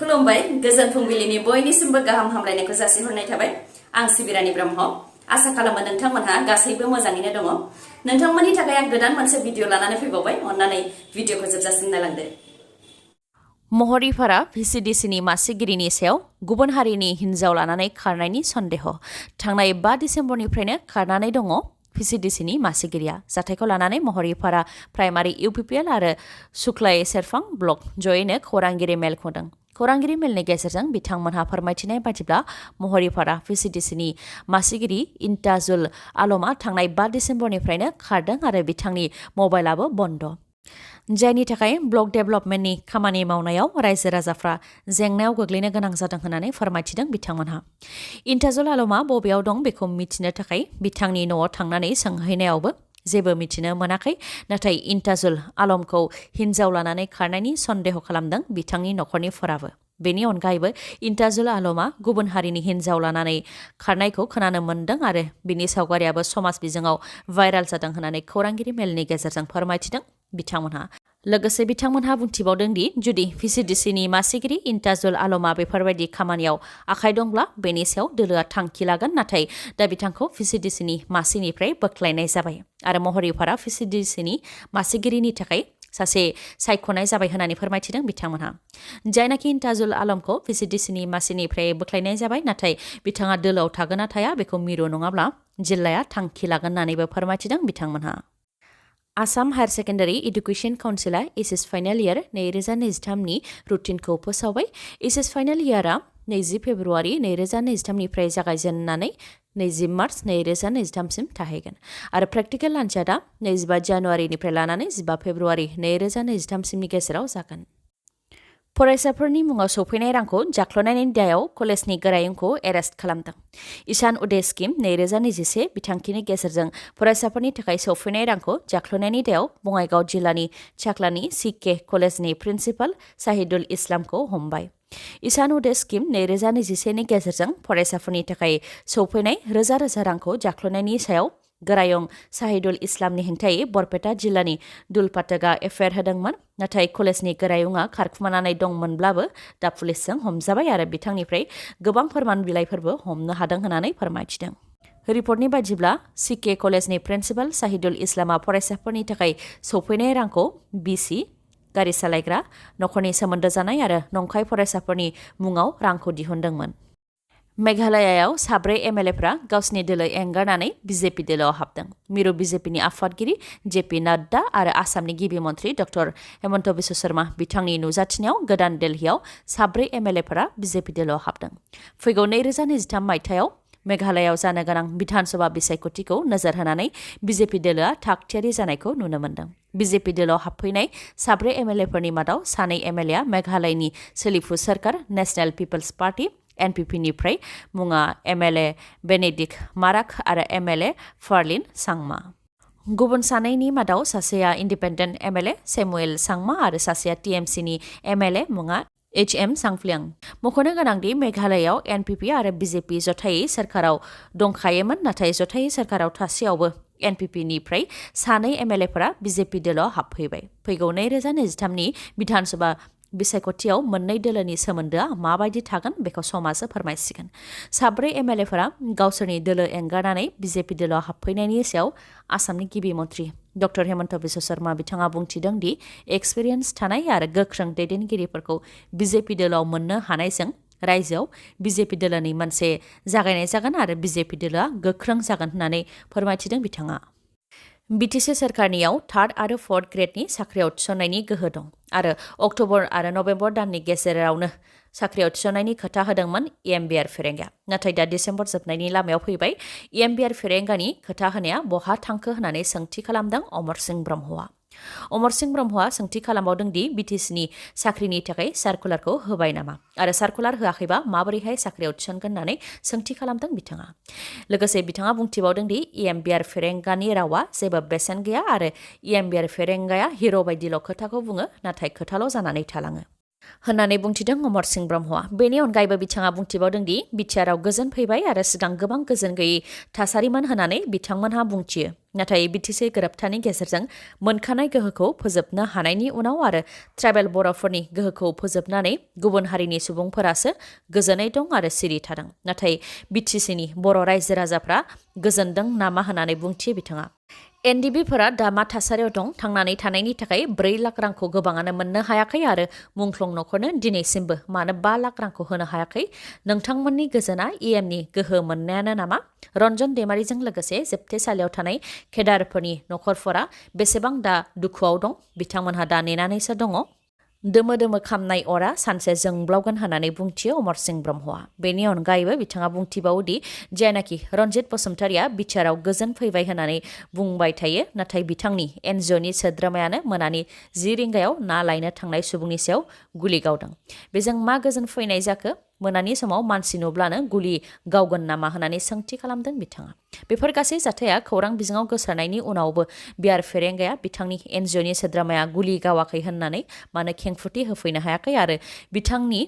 खुलुमबाय गोजोन फुंबिलिनि बयनिसिमबो गाहाम हामलायनायखौ जासिहरनाय थाबाय आं सिबिरानि ब्रह्म आसा खालामो नोंथांमोनहा गासैबो मोजाङैनो दङ नोंथांमोननि थाखाय आं गोदान मोनसे भिडिअ लानानै फैबावबाय अन्नानै भिडिअखौ जोबजासिम नायलांदो महरीफोरा VCDCनि मासिगिरिनि सायाव गुबुन हारिनि हिन्जाव लानानै खारनायनि सन्देह थांनाय 5 डिसेम्बरनिफ्रायनो खारनानै दङ VCDCनि मासिगिरिया जाथायखौ लानानै महरीफोरा प्राइमारि UPPL आरो सुक्लाय सेरफां ब्लक जयैनो खौरांगिरि मेल खुंदों खौरांगिरि मेलनि गेजेरजों बिथांमोनहा फोरमायथिनाय बायदिब्ला महरीफोरा VCDCनि मासिगिरि इन्ताजुल आलमआ थांनाय 5 डिसेम्बरनिफ्रायनो खारदों आरो बिथांनि मबाइलाबो बन्द जायनि थाखाय ब्लक डेभेलपमेन्टनि खामानि मावनायाव रायजो राजाफ्रा जेंनायाव गोग्लैनो गोनां जादों होननानै फोरमायथिदों बिथांमोनहा इन्ताजुल आलमआ बबेयाव दं बेखौ मिथिनो थाखाय बिथांनि न'आव थांनानै सोंहैनायावबो जेबो मिथिनो मोनाखै नाथाय इन्ताजुल आलमखौ हिन्जाव लानानै खारनायनि सन्देह खालामदों बिथांनि नखरनिफोराबो बेनि अनगायैबो इन्ताजुल आलमआ गुबुन हारिनि हिन्जाव लानानै खारनायखौ खोनानो मोन्दों आरो बिनि सावगारियाबो समाज बिजोङाव भाइरेल जादों होननानै खौरांगिरि मेलनि गेजेरजों फोरमायथिदों बिथांमोनहा लोगोसे बिथांमोनहा बुंथिबावदों दि जुदि VCDCनि मासिगिरि इन्ताजुल आलमआ बेफोरबायदि खामानियाव आखाइ दंब्ला बेनि सायाव दोलोआ थांखि लागोन नाथाय दा बिथांखौ VCDCनि मासिनिफ्राय बोख्लायनाय जाबाय आरो महरीफोरा VCDCनि मासिगिरिनि थाखाय सासे सायख'नाय जाबाय होननानै फोरमायथिदों बिथांमोनहा जायनाखि इन्ताजुल आलमखौ VCDCनि मासिनिफ्राय बोख्लायनाय जाबाय नाथाय बिथाङा दोलोआव थागोन ना थाया बेखौ मिरु नङाब्ला जिल्लाया थांखि लागोन होननानैबो फोरमायथिदों बिथांमोनहा आसाम हायार सेकेन्डारि एडुकेशन काउन्सिलआ एचएस फाइनाल इयार 2023नि रुटिनखौ फोसावबाय एचएस फाइनाल इयारआ 20 फेब्रुवारि 2023निफ्राय जागायजेननानै 20 मार्च 2023सिम थाहैगोन आरो प्रेक्टिकेल आनजादआ 25 जानुवारिनिफ्राय लानानै 15 फेब्रुवारि 2023सिमनि गेजेराव जागोन फरायसाफोरनि मुङाव सौफैनाय रांखौ जाख्ल'नायनि दायाव कलेजनि गोरायुंखौ एरेस्ट खालामदों ईशान उदय स्किम 2021 बिथांखिनि गेजेरजों फरायसाफोरनि थाखाय सौफैनाय रांखौ जाख्ल'नायनि दायाव बङाइगाव जिल्लानि चाक्लानि CK कलेजनि प्रिन्सिपाल साहिदुल इस्लामखौ हमबाय ईशान उदय स्किम 2021नि गेजेरजों फरायसाफोरनि थाखाय सौफैनाय रोजा रोजा रांखौ जाख्ल'नायनि सायाव गोरायुं साहिदुल इस्लामनि हेंथायै बरपेटा जिल्लानि दुलपाटगा एफआइआर होदोंमोन नाथाय कलेजनि गोरायुंआ खारखुमानानै दंमोनब्लाबो दा पुलिसजों हमजाबाय आरो बिथांनिफ्राय गोबां फोरमान बिलाइफोरबो हमनो हादों होननानै फोरमायथिदों रिपर्टनि बायदिब्ला CK कलेजनि प्रिन्सिपाल साहिदुल इस्लामआ फरायसाफोरनि थाखाय सौफैनाय रांखौ BC गारि सालायग्रा नखरनि सोमोन्दो जानाय आरो नंखाय फरायसाफोरनि मुङाव रांखौ दिहुनदोंमोन मेघालयायाव 4 MLAफ्रा गावसिनि दोलो एंगारनानै BJP दोलोआव हाबदों मिरु BJPनि आफादगिरि JP नाड्डा आरो आसामनि गिबि मन्थ्रि डक्टर हेमन्त बिश्व शर्मा बिथांनि नुजाथिनायाव गोदान दिल्लीयाव 4 MLAफ्रा BJP दोलोआव हाबदों फैगौ 2023 मायथाइयाव मेघालयाव जानो गोनां बिधानसभा बिसायख'थिखौ नोजोर होनानै BJP दोलोआ थागथियारि जानायखौ नुनो मोन्दों BJP दोलोआव हाबफैनाय 4 MLAफोरनि मादाव 2 MLAआ मेघालयनि सोलिफु सोरखार नेशनेल पिपल्स पार्टी NPPनिफ्राय मुङा MLA बेनेडिक्ट माराक आरो MLA फार्लिन सांमा गुबुन सानैनि मादाव सासेया इन्डिपेन्डेन्ट MLA सेमुएल सांमा आरो सासेया TMCनि MLA मुङा HM सांफ्लियां मख'नो गोनांदि मेघालयाव NPP आरो BJP जथायै सोरखाराव दंखायोमोन नाथाय जथायै सोरखाराव थासेयावबो NPPनिफ्राय 2 MLAफोरा BJP दोलोआव हाबफैबाय फैगौ 2023नि बिधानसभा बिसायख'थियाव मोननै दोलोनि सोमोन्दोआ माबायदि थागोन बेखौ समासो फोरमायसिगोन 4 MLAफोरा गावसोरनि दोलो एंगारनानै BJP दोलोआव हाबफैनायनि सायाव आसामनि गिबि मन्थ्रि डक्टर हेमन्त बिश्व शर्मा बिथाङा बुंथिदों दि एक्सपिरियेन्स थानाय आरो गोख्रों दैदेनगिरिफोरखौ BJP दोलोआव मोननो हानायजों रायजोआव BJP दोलोनि मोनसे जागायनाय जागोन आरो BJP दोलोआ गोख्रों जागोन होननानै फोरमायथिदों बिथाङा BTC सोरखारनियाव 3rd आरो 4th ग्रेडनि साख्रियाव थिसननायनि गोहो दं आरो अक्ट'बर आरो नभेम्बर दाननि गेजेरावनो साख्रियाव थिसननायनि खोथा होदोंमोन EMBR फेरेंगाया नाथाय दा डिसेम्बर जोबनायनि लामायाव फैबाय EMBR फेरेंगानि खोथा होनाया बहा थांखो होननानै सोंथि खालामदों अमर सिंह ब्रह्मआ अमर सिंह ब्रह्मआ सोंथि खालामबावदों दि BTCनि साख्रिनि थाखाय सार्कुलारखौ होबाय नामा आरो सार्कुलार होआखैबा माबोरैहाय साख्रियाव थिसनगोन होननानै सोंथि खालामदों बिथाङा लोगोसे बिथाङा बुंथिबावदों दि EMBR फेरेंगानि रावा जेबो बेसेन गैया आरो EMBR फेरेंगाया हिर' बायदिल' खोथाखौ बुङो नाथाय खोथाल' जानानै थालाङो होननानै बुंथिदों अमर सिंह ब्रह्मआ। बेनि अनगायैबो बिथाङा बुंथिबावदों दि बिटिआरआव गोजोन फैबाय आरो सिगां गोबां गोजोन गैयै थासारिमोन होननानै बिथांमोनहा बुंथियो। नाथाय बिटिसि गोरोबथानि गेजेरजों मोनखानाय गोहोखौ फोजोबनो हानायनि उनाव आरो ट्राइबेल बर'फोरनि गोहोखौ फोजोबनानै गुबुन हारिनि सुबुंफोरासो गोजोनै दं आरो सिरि थादों। नाथाय बिटिसिनि बर' रायजो राजाफ्रा गोजोनदों नामा होननानै बुंथियो बिथाङा। एनडिबिफोरा दा मा थासारियाव दं? थांनानै थानायनि थाखाय 4 लाख रांखौ गोबाङानो मोननो हायाखै आरो मुंख्लं न'खरनो दिनैसिमबो मानो 5 लाख रांखौ होनो हायाखै? नोंथांमोननि गोजोना इएमनि गोहो मोननायानो नामा? रन्जन दैमारिजों लोगोसे जोबथेसालियाव थानाय केडारफोरनि न'खरफोरा बेसेबां दा दुखुआव दं? बिथांमोनहा दा नेनानैसो दङ। दोमो दोमो खामनाय अरा सानसे जोंब्लावगोन होननानै बुंथियो अमर सिंह ब्रह्मआ। बेनि अनगायैबो बिथाङा बुंथिबावोदि जेनाखि रन्जित बसुमतारिया बिटिआरआव गोजोन फैबाय होननानै बुंबाय थायो, नाथाय बिथांनि एनजिअनि सोद्रोमायानो मोनानि 10 रिंगायाव ना लायनो थांनाय सुबुंनि सायाव गुलि गावदों। बेजों मा गोजोन फैनाय जाखो? मोनानि समाव मानसि नुब्लानो गुलि गावगोन नामा होननानै सोंथि खालामदों बिथाङा। बेफोर गासै जाथाया खौरां बिजोङाव गोसारनायनि उनावबो बिआर फेरेंगाया बिथांनि एनजिअनि सोद्रोमाया गुलि गावाखै होननानै मानो खेंफुरथि होफैनो हायाखै आरो बिथांनि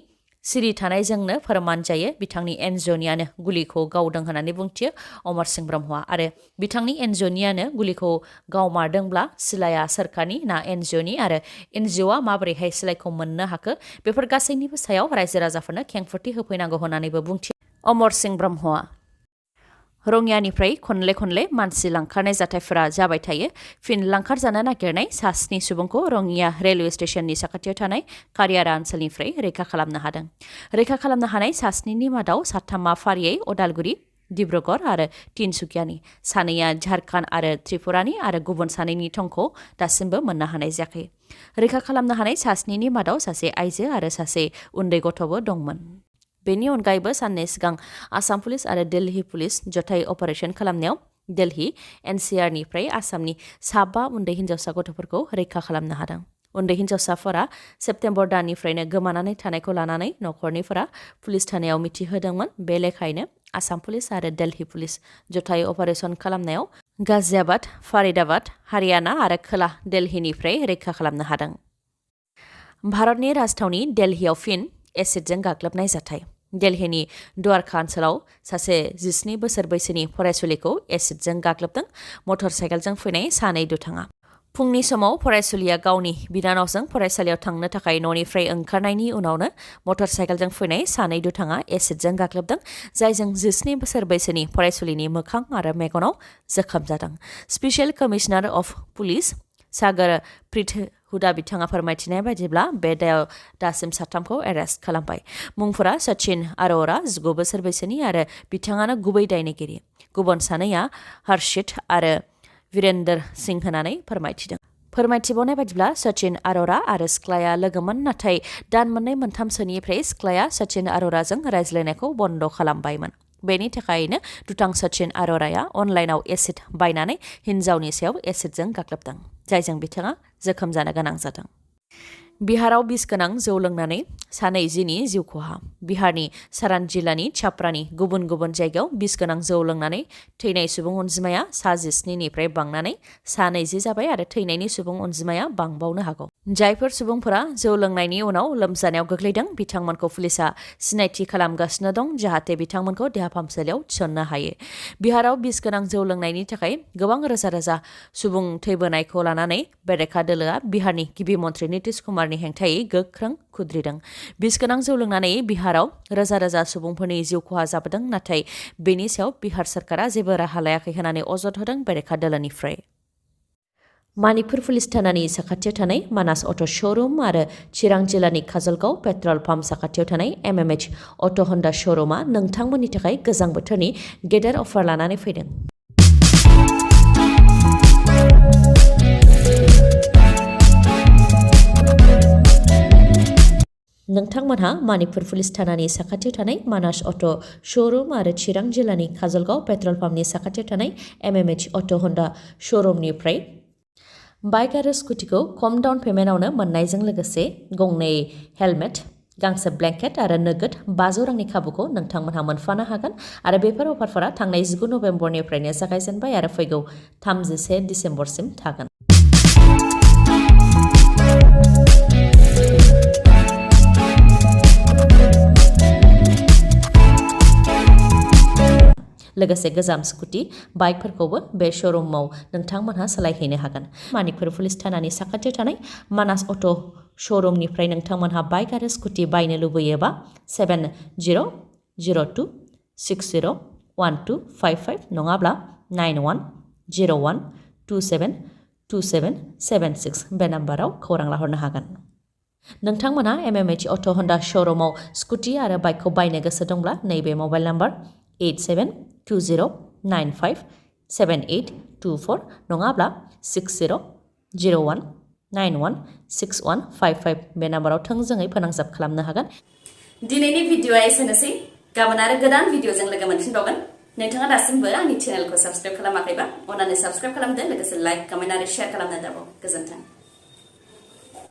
सिरि थानायजोंनो फोरमान जायो बिथांनि एनजिअनियानो गुलिखौ गावदों होननानै बुंथियो अमर सिंह ब्रह्मआ। आरो बिथांनि एनजिअनियानो गुलिखौ गावमारदोंब्ला सिलाया सोरखारनि ना एनजिअनि आरो एनजिअआ माबोरैहाय सिलायखौ मोननो हाखो? बेफोर गासैनिबो सायाव रायजो राजाफोरनो खेंफुरथि होफैनांगौ होननानैबो बुंथियो अमर सिंह ब्रह्मआ। रङियानिफ्राय खनले खनले मानसि लांखारनाय जाथायफोरा जाबाय थायो। फिन लांखारजानो नागिरनाय सा 7 सुबुंखौ रङिया रेलवे स्टेशननि साखाथियाव थानाय कारियारा ओनसोलनिफ्राय रैखा खालामनो हादों। रैखा खालामनो हानाय सा 7 मादाव 3 फारियै अदालगुरि, डिब्रुगड़ आरो तिनसुकियानि, 2 झारखन्ड आरो त्रिपुरानि आरो गुबुन 2नि थंखौ दासिमबो मोननो हानाय जायाखै। रैखा खालामनो हानाय सा 7 मादाव 1 आइजो आरो 1 उन्दै गथ'बो दंमोन। बेनि अनगायैबो साननै सिगां आसाम पुलिस आरो दिल्ली पुलिस जथाय अपारेशन खालामनायाव दिल्ली एनसिआरनिफ्राय आसामनि 5 उन्दै हिन्जावसा गथ'फोरखौ रैखा खालामनो हादों। उन्दै हिन्जावसाफोरा सेप्तेम्बर दाननिफ्रायनो गोमानानै थानायखौ लानानै न'खरनिफोरा पुलिस थानायाव मिथिहोदोंमोन। बे लेखायैनो आसाम पुलिस आरो दिल्ली पुलिस जथाय अपारेशन खालामनायाव गाजियाबाद, फारिदाबाद, हारियाना आरो खोला दिल्लीनिफ्राय रैखा खालामनो हादों। भारतनि राजथावनि दिल्लीयाव फिन एसिडजों गाग्लोबनाय जाथाय। दिल्लीनि द्वारका ओनसोलाव 17 बोसोर बैसोनि फरायसुलिखौ एसिडजों गाग्लोबदों मटर साइकेलजों फैनाय 2 दुथाङा। फुंनि समाव फरायसुलिया गावनि बिनानावजों फरायसालियाव थांनो थाखाय न'निफ्राय ओंखारनायनि उनावनो मटर साइकेलजों फैनाय 2 दुथाङा एसिडजों गाग्लोबदों, जायजों 17 बोसोर बैसोनि फरायसुलिनि मोखां आरो मेगनाव जोखोम जादों। स्पेसियेल कमिशनार अफ पुलिस सागर प्रीत हुदा बिथाङा फोरमायथिनाय बायदिब्ला बे दायाव दासिम 3खौ एरेस्ट खालामबाय। मुंफोरा सचिन अरोरा 19 बोसोर बैसोनि आरो बिथाङानो गुबै दायनिगिरि। गुबुन 2आ हर्षित आरो वीरेंद्र सिंह होननानै फोरमायथिदों। फोरमायथिबावनाय बायदिब्ला सचिन अरोरा आरो सिख्लाया लोगोमोन, नाथाय दान 1-3सोनिफ्राय सिख्लाया सचिन अरोराजों रायज्लायनायखौ बन्द' खालामबायमोन। बेनि थाखायनो दुथां सचिन अरोराया अनलाइनाव एसिड बायनानै हिन्जावनि सायाव एसिडजों गाग्लोबदों, जायजों बिथाङा जोखोम जानो गोनां जादों। बिहाराव बिस गोनां जौ लोंनानै 2 जिनि जिउ खहा। बिहारनि सारान जिल्लानि छाप्रानि गुबुन गुबुन जायगायाव बिस गोनां जौ लोंनानै थैनाय सुबुं अनजिमाया 17निफ्राय बांनानै 20 जाबाय आरो थैनायनि सुबुं अनजिमाया बांबावनो हागौ। जायफोर सुबुंफोरा जौ लोंनायनि उनाव लोमजानायाव गोग्लैदों बिथांमोनखौ पुलिसा सिनायथि खालामगासिनो दं, जाहाथे बिथांमोनखौ देहा फाहामसालियाव थिसननो हायो। बिहाराव बिस गोनां जौ लोंनायनि थाखाय गोबां रोजा रोजा सुबुं थैबोनायखौ लानानै बेरेखा दोलोआ बिहारनि गिबि मन्थ्रि नीतीश कुमारनि हेंथायै गोख्रों खुद्रिदों। बिस गोनां जौ लोंनानै बिहाराव रोजा रोजा सुबुंफोरनि जिउ खहा जाबोदों, नाथाय बेनि सायाव बिहार सरकारा जेबो राहा लायाखै होननानै अजद होदों बेरेखा दोलोनिफ्राय। मणिपुर पुलिस थानानि साखाथियाव थानाय मानास अट' श'रुम आरो चिरां जिल्लानि काजलगाव पेट्रल पाम्प साखाथियाव थानाय MMH अट' हन्डा श'रुमा नोंथांमोननि थाखाय गोजां बोथोरनि गेदेर अफार लानानै फैदों। नोंथांमोनहा मणिपुर पुलिस थानानि साखाथियाव थानाय मानास अट' श'रुम आरो चिरां जिल्लानि काजलगाव पेट्रल पाम्पनि साखाथियाव थानाय MMH अट' हन्डा श'रुमनिफ्राय बाइक आरो स्कुटिखौ खम डाउन पेमेन्टआवनो मोननायजों लोगोसे 2 हेलमेट, गांसे ब्लेंकेट आरो नोगोद 500 रांनि खाबुखौ नोंथांमोनहा मोनफानो हागोन। आरो बेफोर अफारफोरा थांनाय 19 नभेम्बरनिफ्रायनो जागायजेनबाय आरो फैगौ 31 डिसेम्बरसिम थागोन। लोगोसे गोजाम स्कुटि बाइकफोरखौबो बे श'रुमाव नोंथांमोनहा सोलायहैनो हागोन मानिकपुर पुलिस थानानि साखाथियाव थानाय मानास अट' श'रुमनिफ्राय नोंथांमोनहा बाइक आरो स्कुटि बायनो लुबैयोबा 7002601255 नङाब्ला 9101272776 बे नाम्बाराव खौरां लाहरनो हागोन नोंथांमोनहा MMH अट' हन्डा श'रुमाव स्कुटि आरो बाइकखौ बायनो गोसो दंब्ला नैबे मबाइल नाम्बार 8720957824 नङाब्ला 6001916155 बे नाम्बाराव थोंजोङै फोनांजाब खालामनो हागोन दिनैनि भिडिअआ एसेनोसै गाबोन आरो गोदान भिडिअजों लोगो मोनफिनबावगोन नोंथाङा दासिमबो आंनि चेनेलखौ साबस्क्राइब खालामाखैबा अन्नानै साबस्क्राइब खालामदो लोगोसे लाइक कमेन्ट आरो शेयार खालामनो दाबाव गोजोन्थों